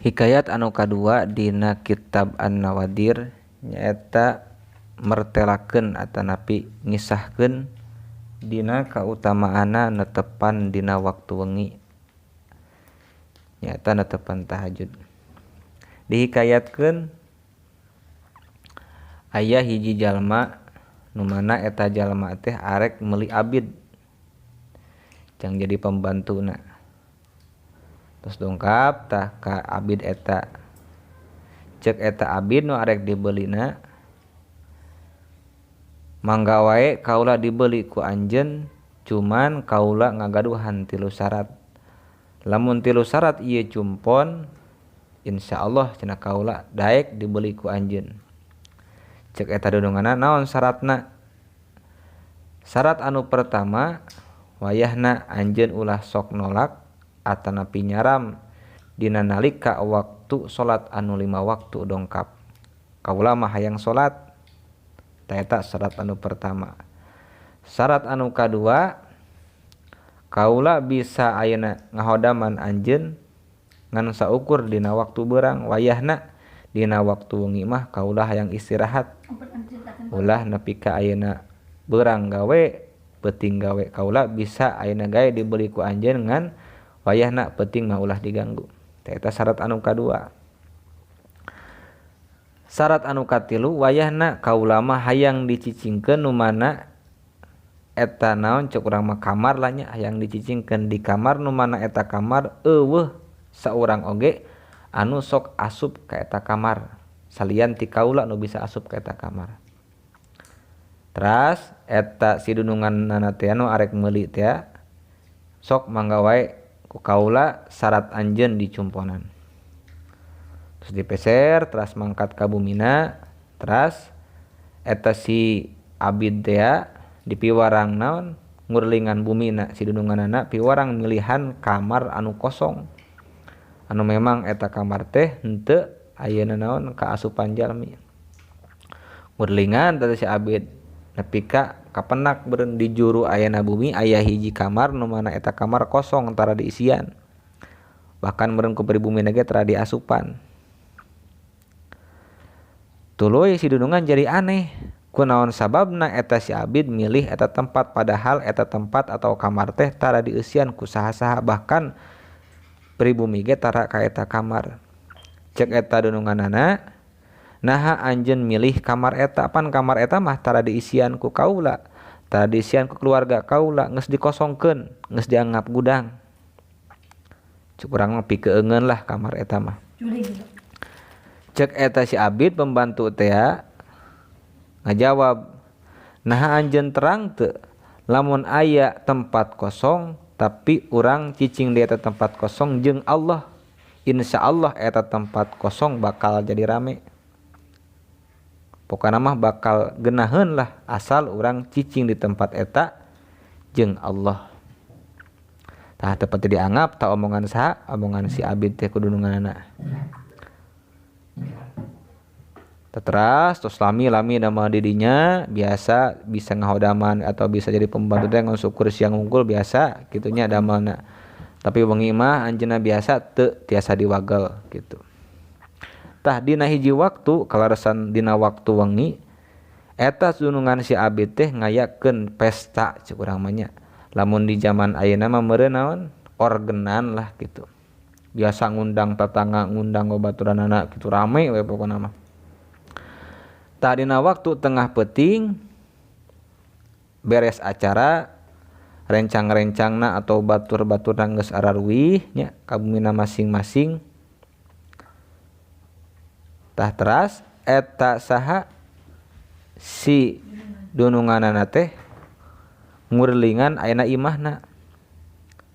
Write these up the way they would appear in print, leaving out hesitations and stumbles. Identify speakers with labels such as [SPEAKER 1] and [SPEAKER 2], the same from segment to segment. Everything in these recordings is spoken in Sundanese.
[SPEAKER 1] Hikayat anu kadua dina kitab An-Nawadir nyaeta mertelakeun atanapi ngisahkeun dina kautamaanna netepan dina waktu wengi, nyaeta netepan tahajud. Dihikayatkeun aya hiji jalma nu mana eta jalma teh arek meuli abid jang jadi pembantuna. Terus dongkap tah ka abid eta, cek eta abid nu arek dibelina, mangga wae kaula dibeli ku anjeun, cuman kaula ngagaduhan 3 syarat. Lamun 3 syarat ieu cumpon, insyaallah cenah kaula daek dibeli ku anjeun. Cek eta dudunganna naon syaratna? Syarat anu pertama, wayahna anjeun ulah sok nolak atanapi nyaram dina nalika waktu salat anu 5 waktu dongkap. Kaula mah hayang salat. Ta eta syarat anu pertama. Syarat anu kadua, kaula bisa ayeuna ngahodaman anjeun ngan saukur dina waktu beurang, wayahna dina waktu wengi mah kaula hayang istirahat. Ulah nepi ka ayeuna beurang gawe, peuting gawe, kaula bisa ayeuna gawe dibeli ku anjeun ngan wayahna peuting mah ulah diganggu. Ta eta syarat anu kadua. Syarat anu katilu, wayahna kaula mah hayang dicicingkeun nu mana eta naon cek urang mah kamar lah nya, hayang dicicingkeun di kamar nu mana eta kamar eueuh saurang oge anu sok asup ka eta kamar salian ti kaula nu bisa asup ka eta kamar. Teras eta si dununganna teh anu arek meuli teh sok mangga wae ku kaula syarat anjeun dicumponan. Terus dipeser, teras mangkat ka bumina, teras eta si abid teh dipiwarang naon ngurlingan bumina si dununganana piwarang milihan kamar anu kosong, anu memang eta kamar teh henteu ayeuna naon kaasupan jalmi. Ngurlingan teh si abid nepi ka kapenak beureun di juru ayeuna bumi aya hiji kamar nu mana eta kamar kosong tara diisian, bahkan meureun ku pribumi ge tara diasupan. Tuluy si dunungan jadi aneh, kunaon sababna eta si abid milih eta tempat padahal eta tempat atau kamar teh tara dieusian ku saha-saha, bahkan pribumi ge tara ka eta kamar. Cek eta dununganana, naha anjeun milih kamar eta, pan kamar eta mah tara diisian ku kaula, tara diisian ku keluarga kaula, geus dikosongkeun, geus dianggap gudang. Cek urang mah pikeungeun lah kamar eta mah. Cek eta si abid pembantu teh ngajawab, naha anjeun terang teu lamun aya tempat kosong tapi urang cicing di eta tempat kosong jeung Allah, insyaallah eta tempat kosong bakal jadi rame. Pokona mah bakal genaheun lah asal urang cicing di tempat eta jeung Allah. Tah teu pati dianggap ta omongan saha, omongan si abid teh kudununganana. Teras tos lami-lami nama didinya biasa bisa ngahodaman atau bisa jadi pembantu teh ngan syukur siang unggul biasa kitunya damelna. Tapi wengi mah anjeunna biasa teu tiasa diwagel gitu. Tah dina hiji waktu kalaresan dina waktu wengi eta dunungan si abid teh ngayakeun pesta cek urang mah nya. Lamun di zaman ayeuna mah meureun naon orgenan lah gitu. Biasa ngundang tetangga, ngundang babaturanana gitu rame we pokona mah. Tah dina waktu tengah peuting beres acara rencang-rencangna atau batur-baturna geus araruih nya ka bumina masing-masing. Tah teras eta saha si dununganana teh ngurlingan ayeuna imahna.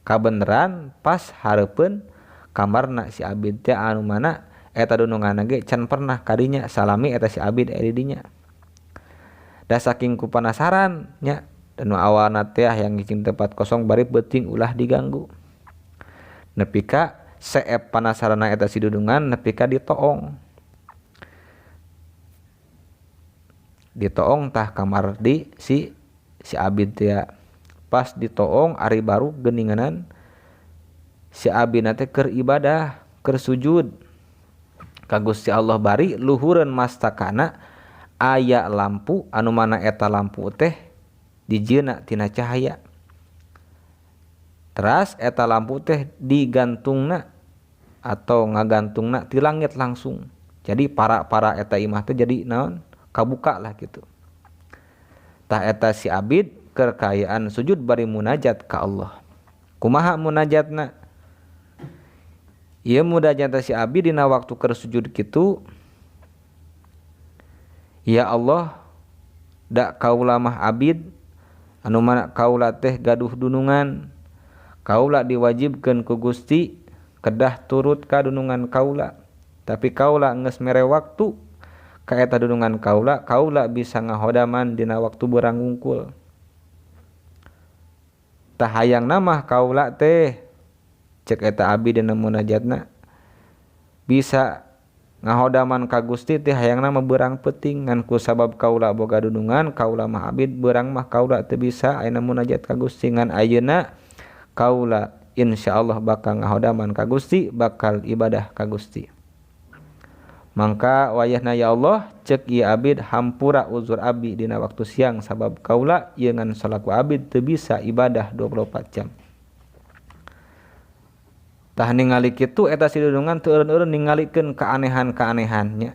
[SPEAKER 1] Kabeneran pas hareupeun kamarna si abid teh anu mana eta dununganna ge can pernah kadinya salami eta si abid aya di dinya. Da saking ku panasaran nya dan nu awalna teh hayang ngicing tempat kosong bari peuting ulah diganggu. Nepi ka seep panasaranna eta si dunungan nepi ka ditoong. Ditoong tah kamar di si abid teh. Pas ditoong ari baru geuninganan si abid teh keur ibadah, keur sujud. Ka Gusti Allah bari luhureun mastakana aya lampu anu mana eta lampu teh dijieunna tina cahaya. Teras eta lampu teh digantungna atau ngagantungna ti langit langsung. Jadi para-para eta imah teh jadi naon kabuka lah gitu. Tah eta si abid keur kaayaan sujud bari munajat ka Allah. Kumaha munajatna? Ieu munajat si abid dina waktu keur sujud kitu, ya Allah, da kaula mah abid anu mana kaula teh gaduh dunungan. Kaula diwajibkeun ku Gusti kedah turut ka dunungan kaula. Tapi kaula geus mere waktu ka eta dunungan kaula, kaula bisa ngahodaman dina waktu berang wungkul. Tah hayangna mah kaula teh cek eta abdi dina munajatna bisa ngahodaman ka Gusti teh hayangna mah beurang peuting, ngan ku sabab kaula boga dunungan kaula mah abid beurang mah kaula teu bisa ayeuna munajat ka Gusti, ngan ayeuna kaula insyaallah bakal ngahodaman ka Gusti, bakal ibadah ka Gusti. Mangka wayahna ya Allah cek ieu abid hampura uzur abdi dina waktu siang sabab kaula ieu ngan salaku abid teu bisa ibadah 24 jam. Tah ningali kitu eta si dunungan teu eureun-eureun ningalikeun keanehan-keanehannya.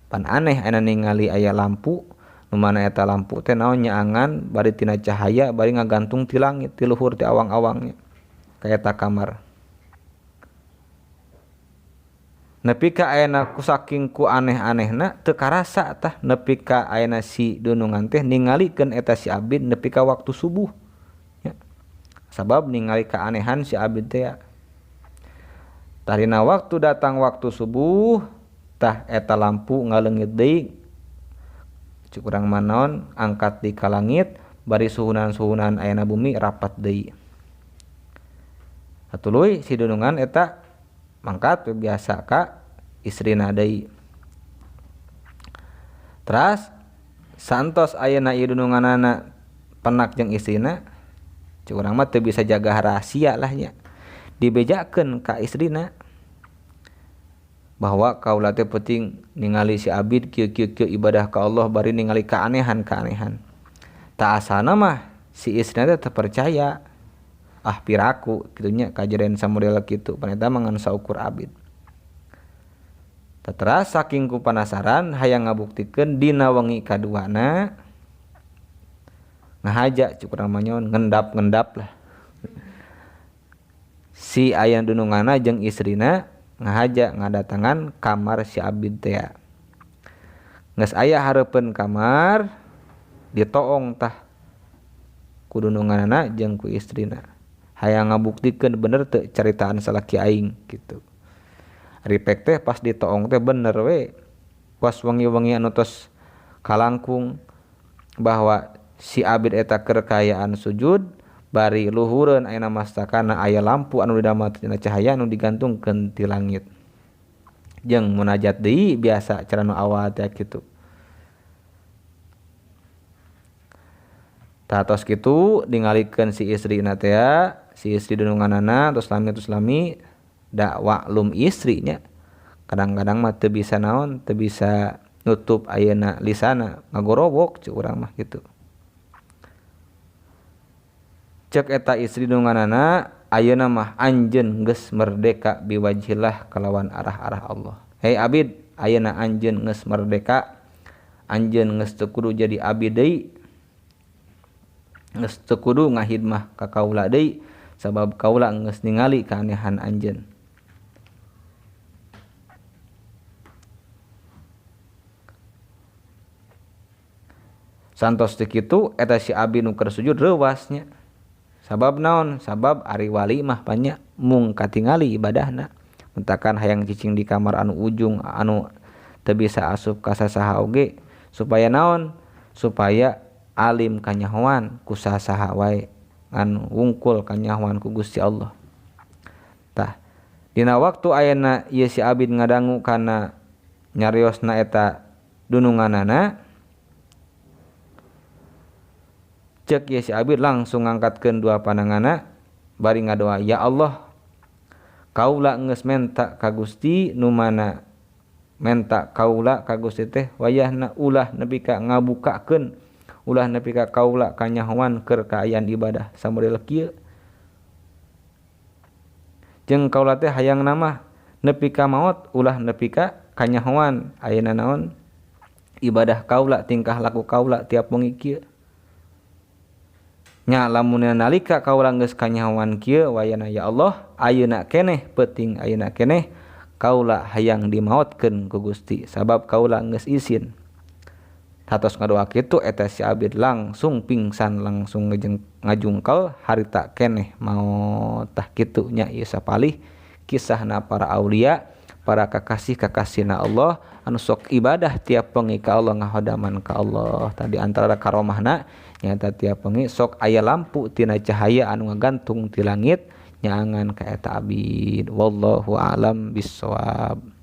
[SPEAKER 1] Pan aneh aya ningali aya lampu nu mana eta lampu teh naon nyaangan bari tina cahaya bari ngagantung ti langit ti luhur ti awang-awangnya ka eta kamar. Nepi ka ayana ku saking ku aneh-anehna teu karasa tah nepi ka ayana si dunungan teh ningalikeun eta si abid nepi ka waktu subuh nya. Sabab ningali keanehan si abid teh ya. Tarina waktu datang waktu subuh tah eta lampu ngaleungit deui cik urang manaon angkat di ka langit bari suhunan-suhunan ayana bumi rapat deui. Atuluy si dunungan eta mangkat biasa ka istrina deui. Teras santos ayeuna ieu dununganana penak jeung istrina, cik urang mah teu bisa jaga rahasia lah nya. Dibejakeun ka istrina bahwa kaula teh penting ningali si abid kieu kieu kieu ibadah ka Allah bari ningali keanehan-keanehan. Ta asana mah si istrina teh terpercaya. Ah piraku kitu nya kajadian samodel kitu pan eta mah ngan saukur abid. Teras saking ku panasaran hayang ngabuktikeun dina wengi kaduana ngahaja cuk urang mah nyon ngendap-ngendap lah. Si aya dununganna jeung istrina ngahaja ngadatangan kamar si abid teh. Geus aya hareupeun kamar ditoong tah ku dununganna jeung ku istrina. Hayang ngabuktikeun bener teu caritaan salaki aing kitu. Ripek teh pas ditoong teh bener we. Pas wengi-wengi anu tos kalangkung bahwa si abid eta keur kaayaan sujud bari luhureun ayeuna mastakana aya lampu anu didamel tina cahaya anu digantungkeun ti langit. Jeung munajat deui biasa cara nu awal teh kitu. Tah tos kitu ningalikeun si istrina teh, si istri dununganana tos lami da waklum istrinya. Kadang-kadang mah teu bisa naon, teu bisa nutup ayeuna lisana, ngagorowok cek urang mah kitu. Cek eta istri dununganana ayeuna mah anjeun geus merdeka biwajhillah kalawan arah-arah Allah. Hei abid, ayeuna anjeun geus merdeka, anjeun geus teu kudu jadi abid deui. Geus teu kudu ngahidmah ka kaula deui sabab kaula geus ningali keanehan anjeun. Santos teu kitu eta si abdi nu keur sujud reuwas nya. Sabab naon? Sabab ari wali mah panya mung katingali ibadahna. Mentakan hayang cicing di kamar anu ujung anu teu bisa asup ka sasaha oge supaya naon? Supaya alim kanyahoan ku saha wae ngan wungkul kanyahoan ku Gusti Allah. Tah dina waktu ayeuna ieu si abid ngadangu kana nyariosna eta dununganana, cek ieu si abid langsung ngangkatkeun dua pandanganna bari ngadoa, ya Allah kaula geus menta ka Gusti nu mana Menta kaula ka Gusti teh wayahna ulah nepi ka ngabukakeun, ulah nepi ka kaula kanyahoan keur kaayaan ibadah samodel kieu. Jeung kaula teh hayang mah nepi ka maot ulah nepi ka kanyahoan ayeuna naon ibadah kaula, tingkah laku kaula tiap wengi kieu. Nya lamun nalika kaula geus kanyahoan kieu wayahna ya Allah ayeuna keneh peuting ayeuna keneh kaula hayang dimaotkeun ku Gusti sabab kaula geus isin. Hatos ngadoa kitu eta si abid langsung pingsan, langsung ngajungkel harita keneh maot. Tah kitu nya ieu sapalih kisahna para aulia, para kakasih-kakasihna Allah anu sok ibadah tiap wengi ka Allah, ngahodaman ka Allah. Tadi antara karomahna nyaeta tiap wengi sok aya lampu tina cahaya anu ngagantung ti langit nyaangan ka eta abid. Wallahu a'lam bissawab.